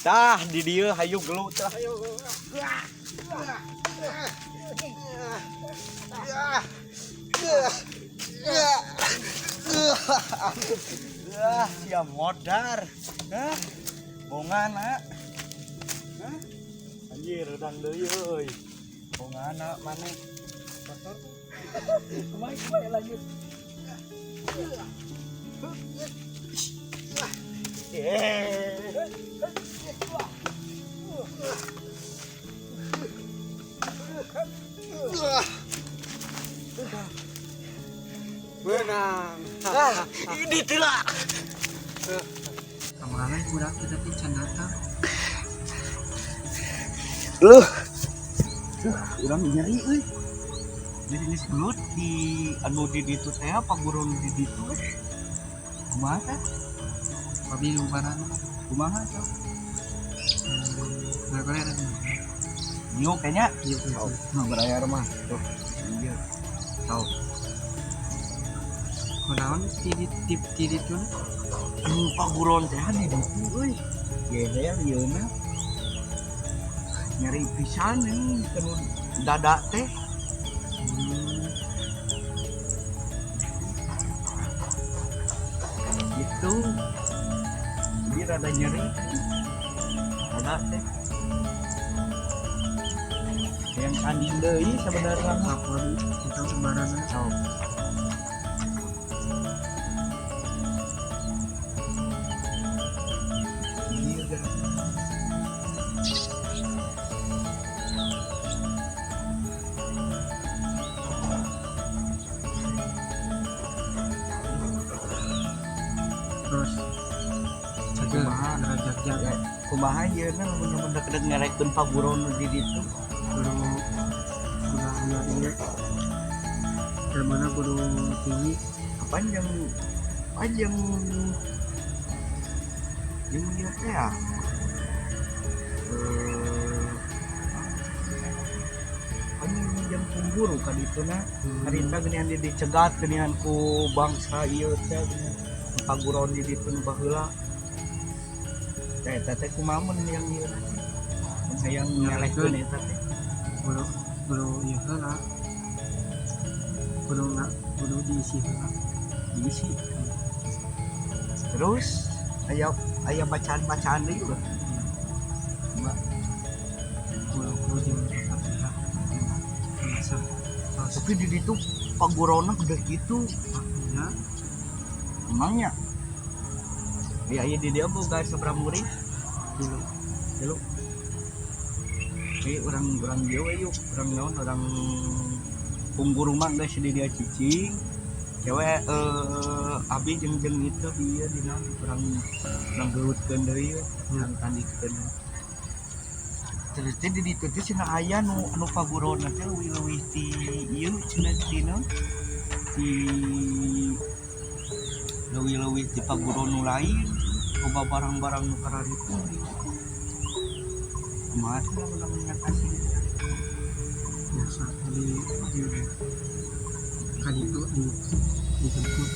Tah di dieu hayu gelut lah. Ah, sia modar. Hah? Bongana. Hah? Anjir, udang deui euy. Bongana maneh. Kotor. Kumaha kumaha lanjut. Menang. Ah, ini tidak. Kemana budak kita teh can datang. Loh. Urang nyeri euy. Jadi geus gelut di anu di ditu teh paguron di ditu eh. Kumaha teh? Abi ubaran. Kumaha teh? Berapa? Yuk kayaknya. Yuk. Nah, berayar mah. Tuh. Iya. Tahu. Kunaon ti ti ti ditu? Anu paguron teh di ditu euy. Geher ieu na. Nyeri pisan ini kanu dada teh. Gitu. Jadi rada nyeri. Dada teh. Yang tanding deui sebenarnya mah. Apa kita ubaran? Tahu. Iya, Terus Kumaha? jaga. Kumaha ieu na lamun nyamun dek ngerekeun paguron nu di ditu. Kudu kudu ieu ieu mana kudu tinggi. Apaan yang panjang jeung ieu teh ya? Panjang jeung pemburu ka ditu na. Harita geuningan di dicegat geuningan ku bangsa ieu teh geuningan paguron di ditu nu baheula. Teh eta teh kumaha mun yang ieu na teh? Mun hayang nyelehkeun eta teh. Kudu kudu ieu heula. Kudu nggak kudu diisi heula. Diisi. Terus aya aya bacaan-bacaan deui ulah. Kumaha? Kudu kudu jeung Fatihah. Biasa. Terus Tapi di ditu pagurona gede gitu. ya Emangnya? Ya iya di dia boga sabaraha murid? dulu. Tilu. Oke, orang-orang dia we yuk, orang naon, orang pungguru mah geus di dia cicing. Cewek abi jeung-jeung itu dia di naon urang urang geutkeun deui we, urang tandikeun. Terus teh di ditu teh cenah aya nu anu pagurona teh leuwih-leuwih ti ieu cenah ti naon? Ti leuwih-leuwih ti paguron nu lain, loba barang-barang nu kararitu. Kumaha teh lamun lamun ngatasi? Biasa di di kan itu di dijemput.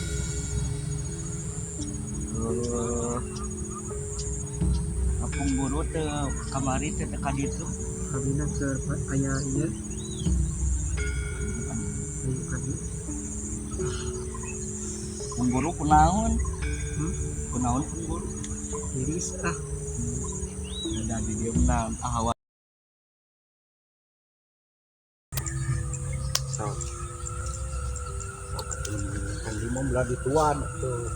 Apung guru teh kamari teh teh ka ditu. Abina ke aya ieu. Ayo kadi. Pung guru kunaon? Hmm? Kunaon pung guru? Iris ah. Ada di dieu mah hawa. So. Kan lima belah dituan tuh.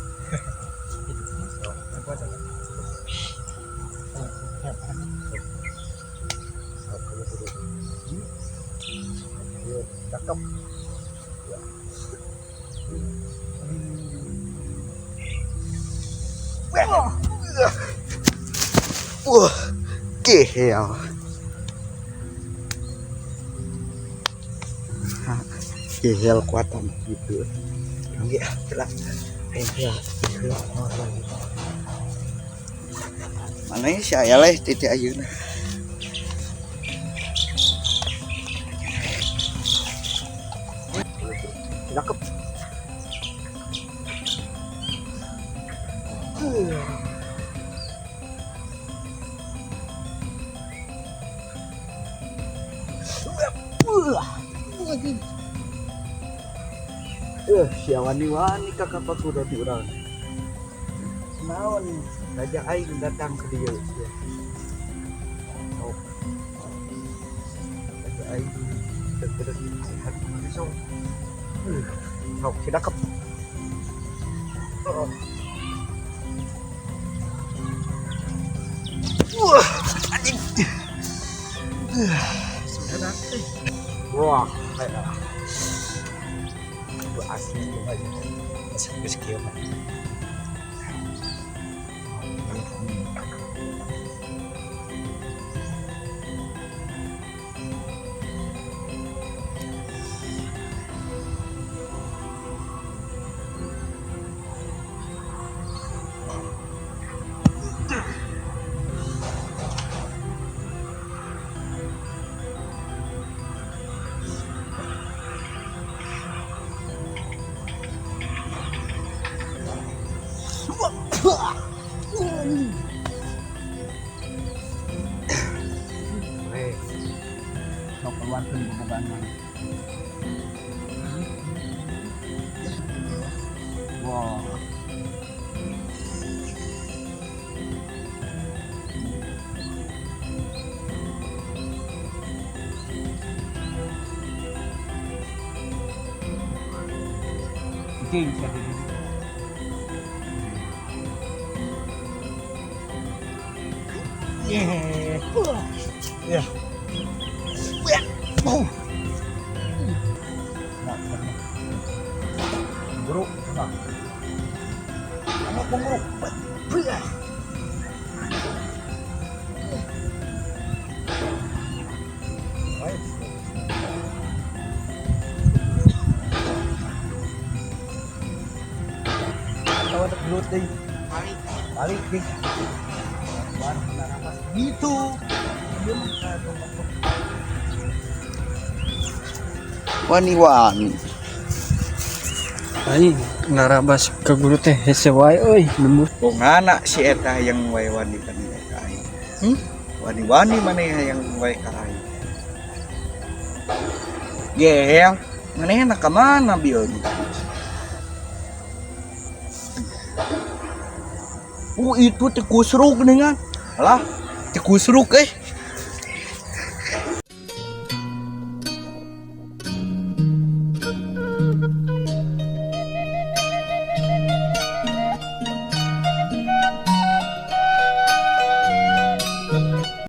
Cakep. Wah, gehel. Gehel kuatan gitu. Iya, jelas. Ayo, mana ya si ayah leh titik ayeuna. Cakep. Sia wani-wani ka kapakuran urang. Naon raja aing datang ke dieu sia. Oh. Raja aing terus sehat mana sok. Sok sidakep. Oh. Wah, anjing. Sudah dah. Wah, kayak itu asli itu aja. Asli geus kieu mah. Weh, sok keluarkeun bobogan mana. Wah. Cicing sia di dieu. Yeah. Ya. Oh. Nah, nah. Buru, nah. Anak pemburu. Baik. Tahu ada gelut deh. Balik. Balik deh. Baru kena napas gitu. Dia mah Wani-wani. Aing narabas ka guru teh hese wae euy lembur. Bongana si eta yang wae wani kan ka aing. Hmm? Wani-wani maneh yang wae ka aing. Gehel, maneh na ka mana bieu? Oh itu teh kusruk dengan. Alah, teh kusruk eh.